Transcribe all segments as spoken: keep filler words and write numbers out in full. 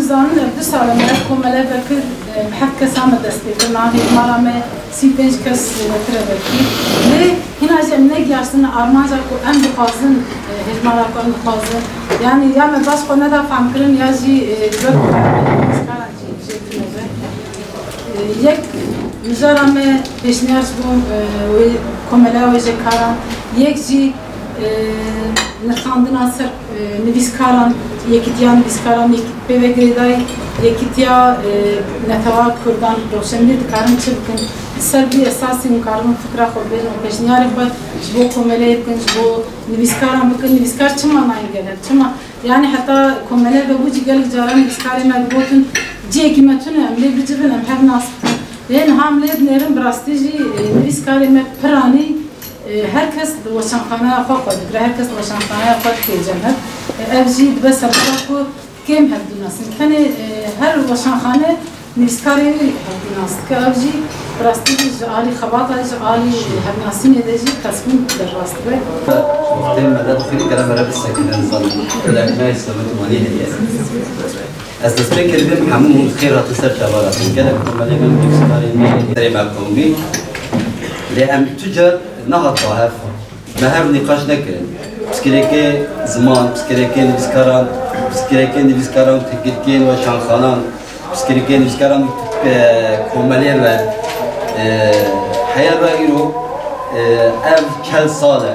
Zanin ev du sal e me ev komele vekir, e, bi heft kesan me dest pê kir, niha hejmara me sî û pênc kes zêdetir e belkî. Lê hîna jî em negihaştine armanca ku em dixwazin, e, hejmara ku em dixwazin. Yanî ya me baş xwe neda fehmkirin ya jî, e, ji ber ku em nivîskaran jî jê tune be. E, yek mijara me pêşniyar ji bo, e, wê komeleya wêjekaran, yek jî, e, nirxandina ser, e, nivîskaran, yekîtiya nivîskaran, yek-, pê ve girêdayî yekîtiya, e, netewa kurdan, rewşenbîr dikarin çi bikin? Li ser vî esasî hûn karibin fikra xwe bibêjin û pêşniyarê xwe ji bo komeleyê bikin, ji bo nivîskaran bikin. Nivîskar çima nayên gel hev? Çima? Yanî heta komele vebû jî gelek caran nivîskarê me digotin, cihekî me tune, em lê bicivin, em hev nas bikin. Lê niha em lê dinêrin, bi rastî jî, e, nivîskarê me piranî, e, her kes di weşanxaneya xwe xwe digire, her kes di weşanxaneya xwe dikê cem hev. E, ev jî dibe sebeba ku kêm hev dûnasin. Tenê, e, her weşanxane nivîskarê wî hevdî nas dike. Ev jî bi rastî jî ji alî xebata, ji alî hevnasînê de jî qesbûn derbas dibe. Wextê me de dixwînî, gere me re bisekine, nizanim. Dilek me semet wanî heye. Ez destpêkê dibêm hemû hûn bi xêr hatin ser çavara xwe. Gelek komelê me, nivîskarê me, serê me qewimî. Lê em tu car nehat ba hev. Me hev nîqaş nekirin. Pirsgirêkê ziman, pirsgirêkê nivîskaran, pirsgirêkê nivîskaran, têkilkên weşanxanan, pirsgirêkê nivîskaran, e, komelê ve, e, heya ra îro, e, ev çel sal e,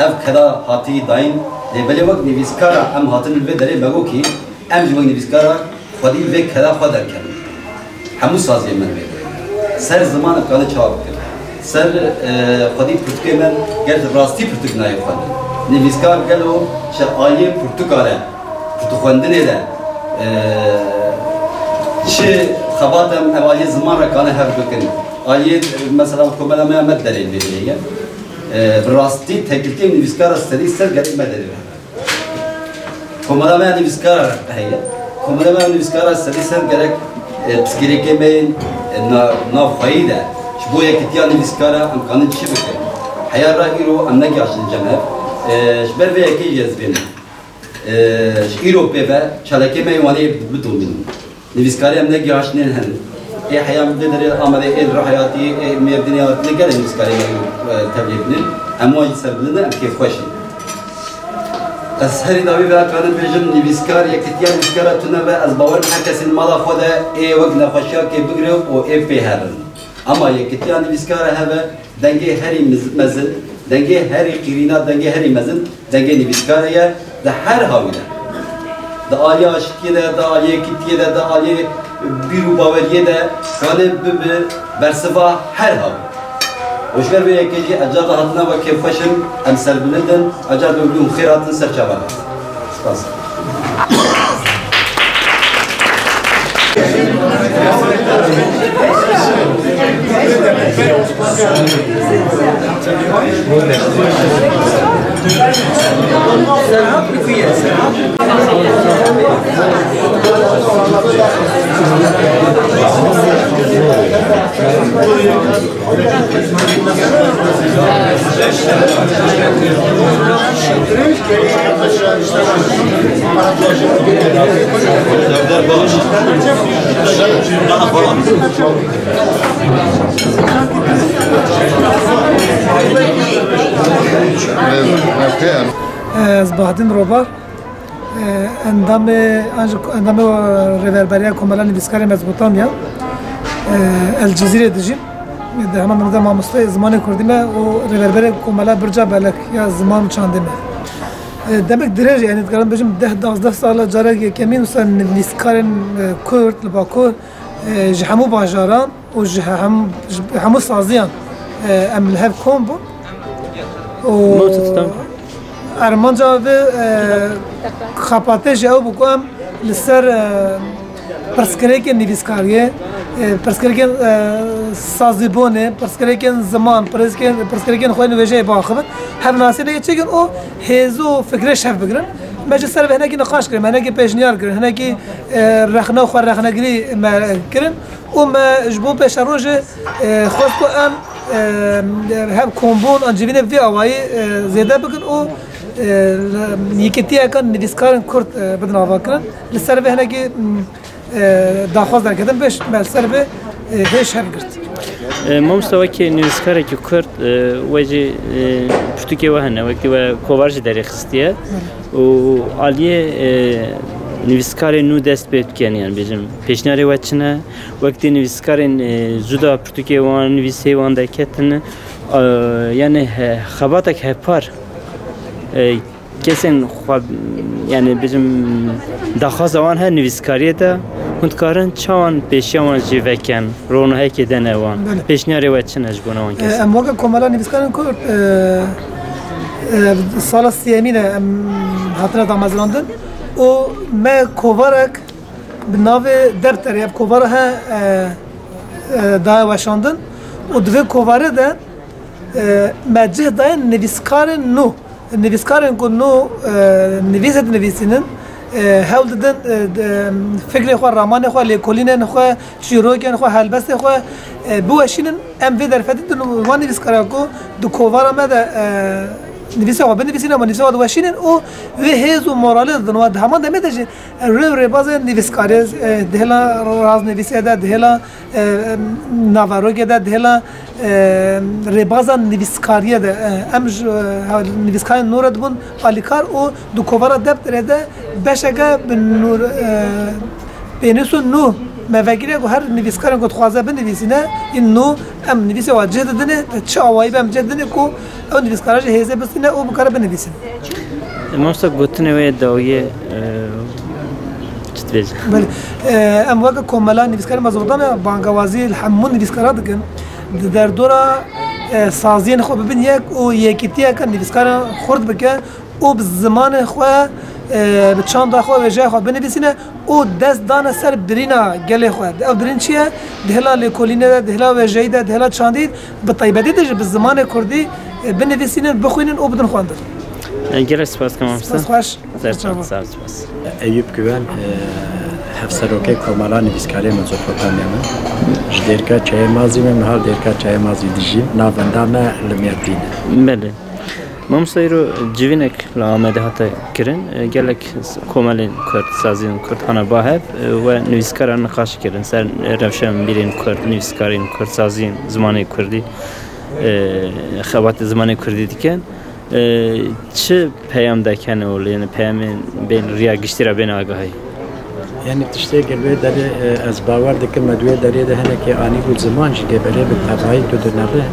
ev keda hatî dayîn, lê belê wek nivîskara em hatin li vê derê me got kî, em jî wek nivîskara xwedî vê keda xwe derkevin. Hemû saziyên me vê. Ser ziman em kane çawa bikin. Ser, e, xwedî pirtûkê me ger rastî pirtûk nayê xwendin. Nivîskar gelo ji aliyê pirtûka re, pirtûkxwendinê de, e, çi xebat em ev aliyê ziman re kane hev bikin. Aliyê, e, mesela komela me ya me derê vê ye. E, bi rastî tekilkê nivîskara sedî ser gerek me derê ve. Komela me ya nivîskara heye. Komela me ya nivîskara sedî ser gerek, e, pirsgirêkê me yên, e, na-, navxweyî de ji bo yekîtiya nivîskara em kanin çi bikin? Heya ra îro em negihaştin cem hev. E, ji ber vê yekê jî ez bênim. E, ji îro pê ve çalakê me yên Wanê bidomînin. Nivîskarê em negihaştine herin. Ê heya min vê derê Amedê, ê li Rihayatî, ê Mêrdînê hatine gelek nivîskarê me, e, tevlî binin. Em wan jî serbilind in, em kêfxweş in. Ez herî dawî ve karim bêjim, nivîskar, yekîtiya nivîskara tune be, ez bawer im her kesên mala xwe de ê wek nexweşiyakê bigire û ê pê herin. Ama yekîtiya nivîskara heve, dengê herî miz-, mezin, dengê herî qîrîna, dengê herî mezin, dengê nivîskarê ye di her hawî de. Di aliyê aşitiyê de, di aliyê yekîtiyê de, di aliyê bîr û baweriyê de kane bibe bersiva her hawî. Û ji ber vê yekê jî ez car dihatina we kêfxweş im, em serbilind in, ez car dibim hûn xêr hatin ser çava. Spas. Ez Bahdîn Robar. Endamê, ancak endamê Rêverberiya Komela Nivîskarê Mezopotamya, El Cizîrê dijîm. Di heman demê de mamosteyê zimanê kurdî me û rêverberê Komela Birca Belek ya ziman û çandê me. Demek dirêj e, yanî dikarim bêjim deh, duwazdeh sal e, carek yekemîn wisa nivîskarên kurd li Bakur, ji hemû bajaran û ji hem-, ji hemû saziyan, e, em li hev kom bûn. Û armanca vê, e, xebatê jî ew bû ku em li ser, e, pirsgirêkên nivîskariyê, e, pirsgirêkên, e, sazîbûnê, pirsgirêkên ziman, pirsgirêkên, pirsgirêkên xweyên wêjeyê biaxivin, hevnasînekê çêkin û hêz û fikrê şev bigirin. Me ji ser vê hinekî niqaş kirin, me hinekî pêşniyar kirin, hinekî, e, rexne û xwerexnegirî me kirin. Û me ji bo pêşerojê, e, xwest ku em, e, hev kombûn an civînê bi vî awayî, e, zêde bikin û e, li yekîtiyeke nivîskarên Kurd, e, bidin avakirin. Li ser vê hinekî, m, e, daxwaz derketin, pêş me li ser vê, e, hêj hev girt. E, mamosta, wekî nivîskarekî Kurd, e, we jî, e, pirtûkê we hene, wekî we kovar jî derê xistiye û aliyê, e, nivîskarên nû dest pê dikin, yani bêjim pêşniyarê we çi ne? Wekî nivîskarên, e, cuda pirtûkê wan, nivîsê wan derketin, e, yani he-, xebatek hevpar, e, kesên xwe, yani bêjim daxwaza wan her nivîskariyê de hûn dikarin çawan pêşiya wan jî vekin, ronahiyekê dene wan. Belê. Pêşniyarê we çi ne ji bona wan E, kesan? Em weke Komela Nivîskarên Kurd, e, e, sala sêyemîn e em hatine damezrandin û me kovarek bi navê Depterê, ev kovara he, e, e, daye weşandin û di vê kovarê de, e, me cih daye nivîskarên nû. Nivîskarên ku nû, e, nivîsê dinivîsînin, e, hewl didin, e, d-, fikrê xwe, ramanê xwe, lêkolînên xwe, çîrokên xwe, helbestê xwe, e, biweşînin. Em vê derfetî didin û wan nivîskara ku di kovara me de, e, nivîsê xwe binivîsînin, wan nivîsê xwe diweşînin û vê hêz û moralê didin wan. Di heman demê de jî rê û rêbazên nivîskarê, e, di hêla raznivîsê de, di hêla, e, naverokê de, di hêla, e, rêbaza nivîskariyê de, e, em ji, e, nivîskarên nû re dibûn alîkar û di kovara Depterê de beşeke bi nûr, e, pênûs û nû me vegire ku her nivîskarên ku dixwaze binivîsîne, yên nû em nivîsê wan cih didinê, di çi awayî be em cih didinê ku ew nivîskara jî hêzê bistîne û bikare binivîsin. E, mamosta, gotinê wê dawiyê, e, çi dibêje? Belê. E, em weke Komela Nivîskarên Mezopotamya bangewazî li hemû nivîskara dikin. Di derdora, e, saziyên xwe bibin yek û yekîtiyeke nivîskaran xurt bike û bi zimanê xwe, e, bi çanda xwe, wêjeya xwe binivîsîne û dest dane ser birîna gelê xwe. Ev birîn çi ye? Di hêla lêkolînê de, di hêla wêjeyî de, di hêla çandî, bi taybetî de jî bi zimanê kurdî, e, binivîsînin, bixwînin û bidin xwendin. E, gelek spas, mamosta. Spas xweş. Ser çav, sağ ol, spas. Eyüp Güven, e, hevserokê Komela Nivîskarê Mezopotamya me. Ji Dêrika Çayê Mazî me, niha li Dêrika Çayê Mazî dijîm. Navenda me li Mêrdîn e. Belê. Mamosta, îro civînek li Amedê hate kirin. E, gelek s-, komelên Kurd, saziyên Kurd hana ba hev, e, we nivîskaran niqaş kirin ser rewşenbîrên Kurd, nivîskarên Kurd, saziyên zimanê Kurdî, e, xebatê zimanê Kurdî dikin. E, çi peyam dekene û lê peyamên bên riya giştî re bên agahî? Yanî tiştê gel wê derê, e, ez bawer dikim me di wê derê de hinekî anî bû ziman jî lê belê bi tevayî tu dinere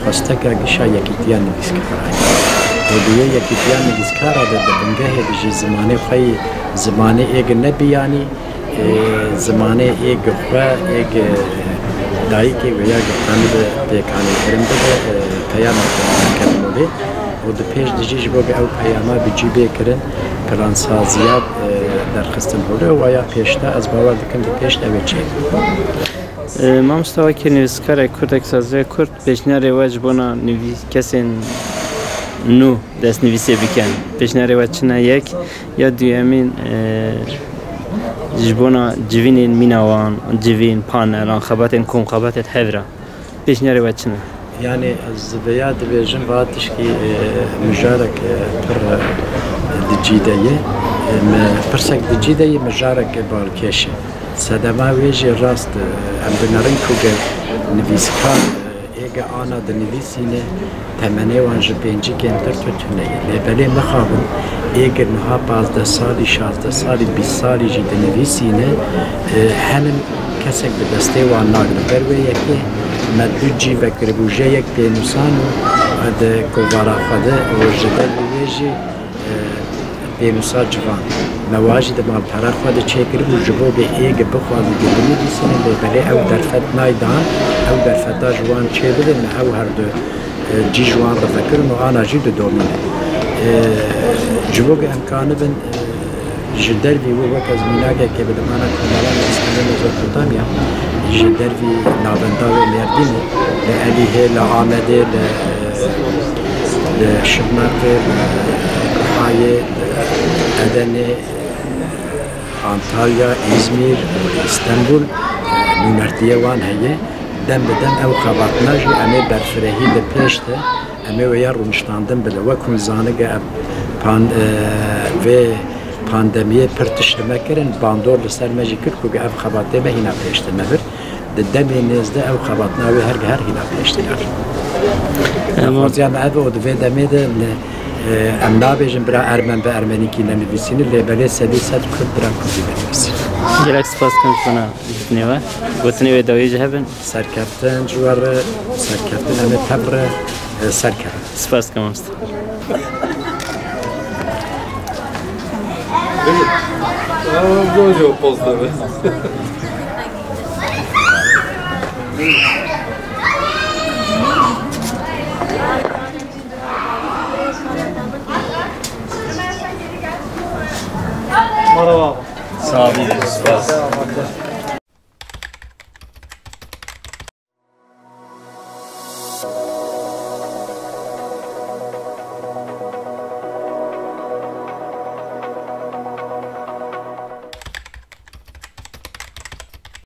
xwesteka gişa yekîtiya nivîskara. Û di wê yekîtiya nivîskara de di bingehê de jî zimanê xwe yî zimanê êg nebiyanî, e, zimanê êg xwe, êg dayikê wê ya giranîbe pêkanî kirin bibe, e, peyameke kelmolê. Û di pêş de jî ji bo ku ew peyama bi cî bê kirin, plansaziya, e, derxistin holê û waya pêşte, ez bawer dikim di pêş de wê çêbibe. E, mamosta, wekî nivîskarek Kurd, saziyê Kurd, pêşniyarê we ji bona nivîs-, kesên nû destnivîsê bikin. Pêşniyarê we çi ne? Yek, ya duyemîn, e, ji bona civînên mîna wan, civîn, panelan, xebatên kom, xebatên hev re. Pêşniyarê we çi ne? Yanî ez vêya dibêjim, va tişkî, e, mijarek, e, pir, e, di cî de ye. E, me pirsek di cî de ye, mijarek balkêş e. Sedema wê jî rast, e, em dinerin ku ge nivîskar, e, êge ana dinivîsîne, temenê wan ji pêncî kêmtir tu tune ye. Lê belê mixabin, êge niha pazdeh salî, şazdeh salî, bîst salî jî dinivîsîne, e, henin kesek bi destê wan nagire. Ber wê yekê me du cî vekiribû, jê yek pênûsan û di kovara xwe de û ji ber wê jî, e, pênûsa civan. Me wa jî di malpera xwe de çêkiribû ji bo bê êge bixwazî ku binivîsînin, lê belê ew derfet naydan, ew derfeta ji wan çêbidin, me ew her du, e, cî ji wan re vekirin û ana jî didomînin. E, ji bo ku em kanibin, e, Ji dervî wê wek ez mînakekê bidim, ana Komela Nivîskarên Mezopotamya, ji dervî navenda wê Mêrdînê, li Elîhê, li Amedê, li, li Şirnexê, li Rihayê, li Edenê, Antalya, Îzmîr, Îstenbul, nûnertiyê wan heye. Dem bi dem ew xebatina jî em ê berfirehî li pêş de, em ê wêya rûniştandin bide. Wek hûn zanige ev Pan-, e, vê pandemiyê pir tişt li me kirin, bandor li ser me jî kir ku ev xebatê me hîna pêş tine vir. Di demê nêzdî ew xebatna wê her giher hîna pêş tine vir. Em Xwaziya me ev û di vê demê de li, e, em nabêjin bira Ermen bi Ermenîkî nenivîsîne, lê belê sedî sed Kurd bira Kurdî nenivîsîne. Gelek spas dikim ji bona gotinê we. Gotinê wê dawî jî hebin. Serkeftin ji we re, serkeftin em ê tev re, e, serkevin. Spas dikim mamoste. Gojo poz deve. Merhaba. Sağ olun. Spas.